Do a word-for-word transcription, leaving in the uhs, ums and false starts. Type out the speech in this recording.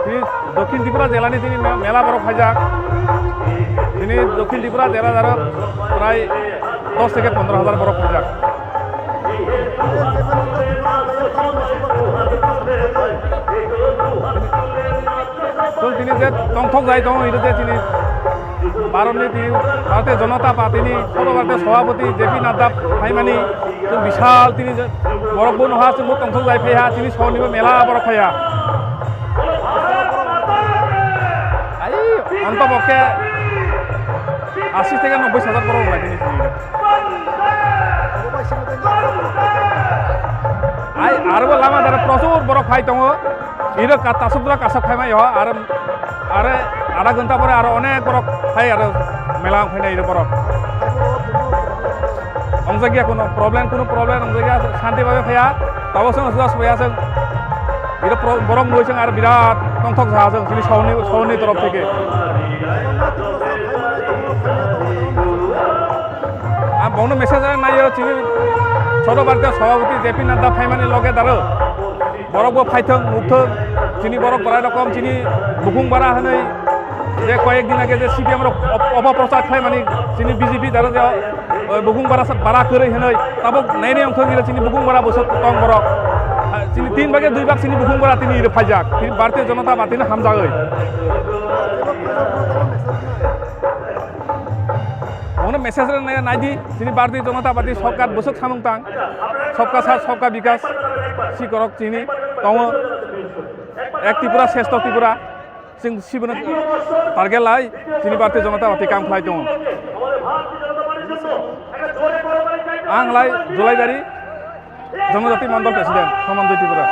Tini Dokhin Tripura jelani tini me-, mela borok phaijak. Tini Dokhin Tripura jela jaro prai dos theke pondro hajar borok phaijak. Chwng tini je tongthok jai tongo, iro je tini Bharotni tini Bharatiya Janata Partyni Sarva Bharatiya Sabhapati J P Nadda phaimani chwng bishal tini je borok bo noha chwngbo tongthok jai phaiha, tini sonibo mela borok phaiha. Ai, onto bokke asi theke nobboi hajar borok wng lai tini sini. Ai, aro bo lama dara prochur borok phai tongo. Iro ka tasuk dura kasak phai mai ho, aro, are adha ghonta pore aro onek borok phai aro mela wng phainai iro borok. Wngjak ya kuno problem, kuno problem wngjak ya, shanti bhabe phaiya. Tabo chwng suda suya chwng. Iro pro-, borok nui chwng aro birat tongthok sa chwng chini soni, soni torof theke. Ang bongno message rang naiyo chini Sarva Bharatiya Sabhapati J P Nadda phaimani loge daro. Borok bo phaithwng, nukthwng, chini borok borai rokom, chini bukung bara hwnwi je koyek din age je C P M rok op-, opoprochar khlaimani chini B J P daro je, o, bukung bara sa-, bara kwrwi hwnwi tabok nainai wngthwng hwnwi chini bukung bara bwswk tong borok. Ha, chini tin bage dui bak chini bukung bara tini iro phaijak. Tini Bharatiya Janata Party no hamjagwi. Omono message rang nai, naidi, chini Bharatiya Janata Party sorkar bwswk samung tang, sabka saath, sabka bikas, sikorok chini tongo, ek Tripura, shrestho Tripura, chwng sibono target lai, chini Bharatiya Janata Party kam khlai tongo. Ang lai Julaidari, Janajati Mandal President, Samanjoi Tripura.